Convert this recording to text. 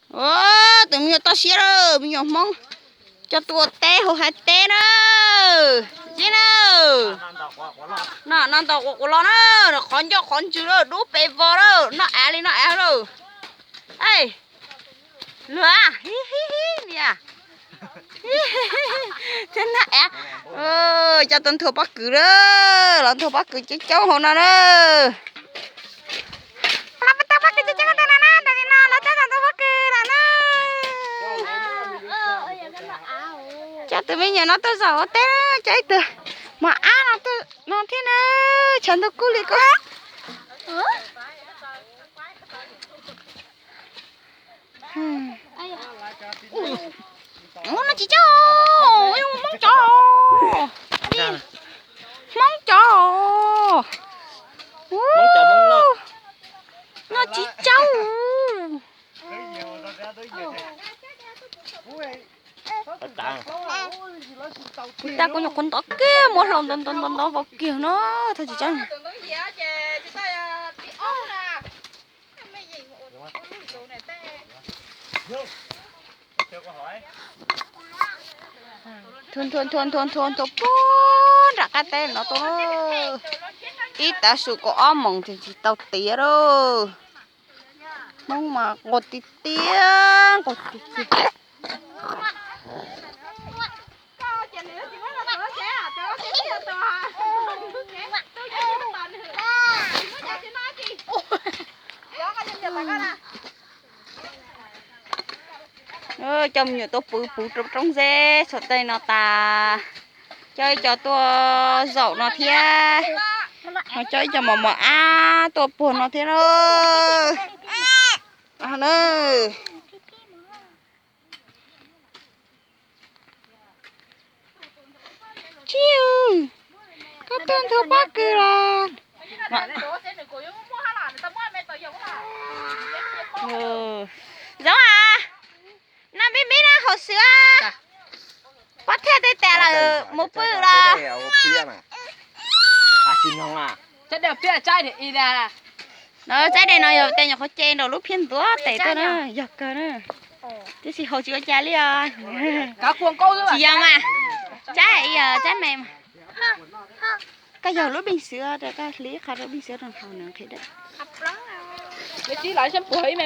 Tus me nyuam toj siab lawm, me nyuam Hmoob coj tuaj ua teb hauv hav teb na. Zib na. No, no ntaus quav quav los na, qhov ncauj qhov ntswg lawm, dub pes vog lawm, noj av li noj av lawm. Luag, niam. Thiab noj av, coj tuaj nthua pob kws lawm, los nthua pob kws coob coob hauv no na. Los tau pob kws coob coob tej no na, tam sim no los tau tau pob kws lawm na. Coj tus me nyuam no tuaj zaum ua teb, coj ib tug mos ab no tuaj no thiab na, tshav ntuj kub li kub. Ua no tsis tsaug, Hmoob cov, Hmoob cov, no tsis tsaug. Kuv tas kuv nyuam qhuav ntov kiag muab hlau ntov ntov ntov ntov vau kiag no, thov tsis tsaug. Nthua nthua nthua nthua nthua puag nram qab teb no tuaj, ib tav su kaum ob moos tseem tsis tau tiav lauj. Hmoob mas nquag tiag tiag, nquag tiag tiag. Coj me nyuam tuaj pw puv roob zeb txhua tej no tas, coj ib co tuaj zaum no thiab, ho coj ib co mos mos ab tuaj puag no thiab na. Tsis, koj tuaj nthua pob kws los? Zoo a, noj mib mib na hauv xwb. Pob thiaj tej tas lawm mus pw los. Tsaib dej no yog tes nyuam qhuav ce nraum lub phiab ntuav tes tuaj na, yog kawg na. Tiam sis hauv tsis ua cas li os. Tsis yog mas, tsaib yog tsaib me mas. Koj yog lub pej xeem, koj hliv qhov rau pej xeem rau hauv nws nqhis dawb.